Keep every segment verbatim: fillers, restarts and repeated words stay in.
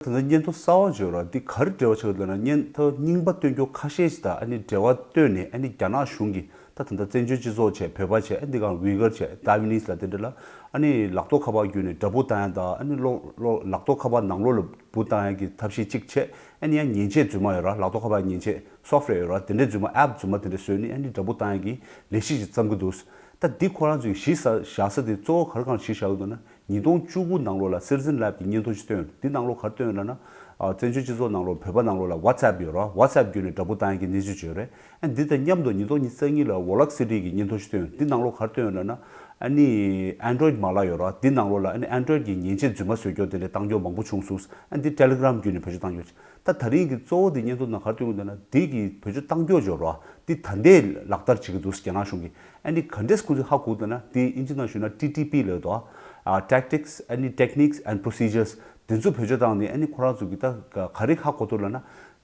ད་ལྟ་སྙན་ཐོ་གསར་བ་བརྗོད་ར་འདི་ག་རེ་འབྲེལ་བ་ཆགས་འདུག་ན། སྙན་ཐོ་རྙིང་པ་བཏོན་རྒྱུ་ཁ་ཤས་ཤིག་དང་ཨ་ནི་འབྲེལ་བ་བཏོན་ནས། ཨ་ནི་རྒྱ་ནག་གཞུང་གིས་ད་ད་ལྟ་བཙན་བྱོལ་སྤྱི་ཚོགས་བྱས། བོད་པ་བྱས། ཨ་འདི་ག་ཝི་གར་བྱས། ཏཱ་ཝི་ནིས་ལ་དེ་འདྲ་ལ་ཨ་ནི་ལག་ཐོག་ཁ་པར་བརྒྱུད་ནས་འདྲ་འབུ་བཏང་ཡ་དང་། ཨ་ནི་གློག་གློག་ལག་ཐོག་ཁ་པར་ནང་ལོགས་ལ་འབུ་བཏང་ཡ་གི་ཐབས་ཤེས་གཅིག་བྱས། ཨ་ནི་ཡང་མཉེན་ཆས་རྫུན་མ་ཡོད་ར། ལག་ཐོག་ཁ་པར་མཉེན་ཆས་སོཕ་ཝེར་ཡོད་ར། དེ་འདྲའི་རྫུན་མ་ཨེབ་རྫུན་མ་དེ་འདྲ་བཟོས་ནས་ཨ་ནི་འདྲ་འབུ་བཏང་ཡ་གི་ལས་གཞི་ཞིག་བརྩམས་ཀྱི་འདུག་ད་འདི་ཁོ་རང་ཚོས་གཞི་ས་བཞག་ས་དེ་གཙོ་བོ་ག་རེ་གང་གཞི་བཞག་གི་འདུག་ན། ཉིས་སྟོང་བཅུ་དགུ་ནང་ལོགས་ལ་Citizen Lab གི་སྙན་ཐོ་ཞིག་བཏོན་ཡོད། འདི་ནང་ལོགས་ག་རེ་བཏོན་ཡོད་ལབ་ན། ཨ་བཙན་བྱོལ་སྤྱི་ཚོགས་ནང་ལོགས་བོད་པ་ནང་ལོགས་ལ་WhatsApp ཡོད་ར། WhatsApp བརྒྱུད་ནས་འདྲ་འབུ་བཏང་ཡ་གི་གནས་ཚུལ་ཅིག་ཡོད་རེད། ཨ་འདི་དང་མཉམ་དུ་ཉིས་སྟོང་ཉི་ཤུ་རྩ་གཉིས་ལ་Vlog City གི་སྙན་ཐོ་ཞིག་བཏོན་ཡོད། འདི་ནང་ལོགས་ག་རེ་བཏོན་ཡོད་ལབ་ན། ཨ་ནི་Android མ་ལག་ཡོད་ར། འདི་ནང་ལོགས་ལ་ཨ་ནི་Android གི་མཉེན་ཆས་རྫུན་མ་བཟོ་རྒྱུ་དེ་འདྲ་བཏང་རྒྱུ་མང་པོ་བྱུང་སོང་། ཨ་འདི་Telegram བརྒྱུད་ནས་བེད་སྤྱོད་བཏང་རྒྱུ། ད་ད་རིང་གི་གཙོ་བོ་དེ་སྙན་ཐོ་ནང་ག་རེ་བཏོན་ཡོད་ལབ་ན། འདི་གི་བེད་སྤྱོད་བཏང་རྒྱུ་ཡོད་ར། འདི་ད་ལྟའི་ལག་བསྟར་བྱེད་ཀྱི་འདུག་རྒྱ་ནག་གཞུང་གིས། ཨ་ནི་ག་འདྲས་ཁོང་ཚོས་ཧ་གོ་འདུག་ན། དེ་ཨིན་ཇི་ནང་ཞུས་ན་ཊི་ཊི་པི་ལབ་འདུག་ཨ་Tactics ཨ་ནི་Techniques and Procedures དེ་ཚོ་བེད་སྤྱོད་བཏང་ནས། ཨ་ནི་ཁོ་རང་ཚོ་གིས་ད་ག་ག་རེ་ཧ་གོ་འདུག་ལབ་ན།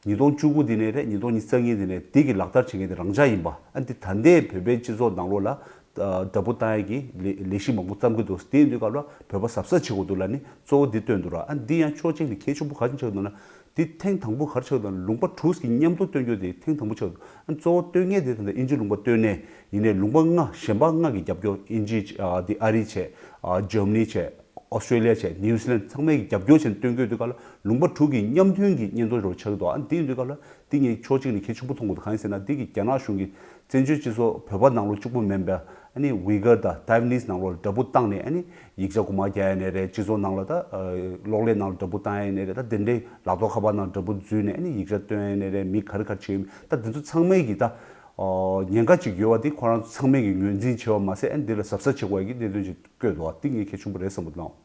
ཉིས་སྟོང་བཅུ་དགུ་དེ་ནས་རེད། ཉིས་སྟོང་ཉི་ཤུ་རྩ་གཉིས་དེ་ནས་དེ་གི་ལག་བསྟར་བྱེད་མཁན་དེ་རང་འཇགས་ཡིན་པ། ཨ་ནི་དེ་ད་ལྟའི་བོད་པའི་སྤྱི་ཚོགས་ནང་ལོགས་ལ་ཨ་འདྲ་འབུ་བཏང་ཡ་གི་ལས་ལས་གཞི་མང་པོ་བརྩམས་ཀྱི་འདུག་དེ་ཡིན་དུས་སྐབས་ལ་བོད་པ་གཟབ་གཟབ་བྱེད་དགོས་འདུག་ལབ་ནས་གཙོ་བོ་འདི་བཏོན་འདུག་ར། ཨ་ནི་འདི་ཡང་ཕྱོགས་གཅིག་ནས་གལ་ཆེན་པོ་ག་རེ་ཆགས་འདུག་ན། འདི་ཐེངས་དང་པོ་ག་རེ་ཆགས་འདུག་ན། ལུང་པ་དྲུག་གི་མཉམ་དུ་བཏོན་རྒྱུ་དེ་ཐེངས་དང་པོ་ཆགས་འདུག་ཨ་གཙོ་བོ་བཏོན་མཁན་དེ་ད་ལྟ་ཨིན་ཇི་ལུང་པ་བཏོན་ནས་ཡིན་ནའི། ལུང་པ་ལྔ་གཞན་པ་ལྔ་གི་རྒྱབ་སྐྱོར། ཨིན་ཇི་བྱས། ཨ་དེ་ཨ་རི་བྱས། ཨ་ཇར་མ་ནི་བྱས། ཨོ་སི་ཀྲོ་ལི་ཡ་བྱས། ནིའུ་ཛི་ལན། ཚང་མས་ཀྱི་རྒྱབ་སྐྱོར་བྱས་ནས་བཏོན་དགོས་དུས་སྐབས་ལ། ལུང་པ་དྲུག་གི་མཉམ་མཐུན་གྱི་སྙན་ཐོ་རུ་ཆགས་ཀྱི་འདུག་ཨ་འདི་ཡིན་དུས་སྐབས་ལ་འདི་ངས་ཕྱོགས་གཅིག་ནས་གལ་ཆེན་པོ་མཐོང་གི་འདུག་གང་ཡིན་ཟེར་ན། འདི་གི་རྒྱ་ནག་གཞུང་གིས་བཙན་བྱོལ་སྤྱི་ཚོགས་བོད་པ་ནང་ལོགས་གཅིག་པུ་མིན་པ། ཨ་ནི་ཝི་གར་དང་ཏཱ་ཝི་ནིས་ནང་ལོགས་ལ་འདྲ་འབུ་བཏང་ནས། ཨ་ནི་ཡིག་ཆ་རྐུ་མ་རྒྱག་ཡ་ནས་རེད། སྤྱི་ཚོགས་ནང་ལ་ད་གློག་ཀླད་ནང་ལ་འདྲ་འབུ་བཏང་ཡ་ནས་རེད། ད་དེ་འདྲའི་ལག་ཐོག་ཁ་པར་ནང་འདྲ་འབུ་འཛུལ་ནས། ཨ་ནི་ཡིག་ཆ་བཏོན་ཡ་ནས་རེད། མི་ག་རེ་ག་རེ་བྱེད་ཡོད་མེད། ད་དེ་ཚོ་ཚང་མས་ཀྱི་ད་ཉེན་ཁ་ཅིག་ཡོད་པ་དེ་ཁོ་རང་ཚོ་ཚང་མས་ཀྱི་ངོས་འཛིན་བྱས་པ་མ་ཟད། ཨ་ནི་འདི་ལ་གཟབ་གཟབ་བྱེད་དགོས་ཡ་གི་གནད་དོན་ཅིག་བཀོད་འདུག་བ། འདི་ངས་གལ་ཆེན་པོ་རེད་བསམ་པ་དང་།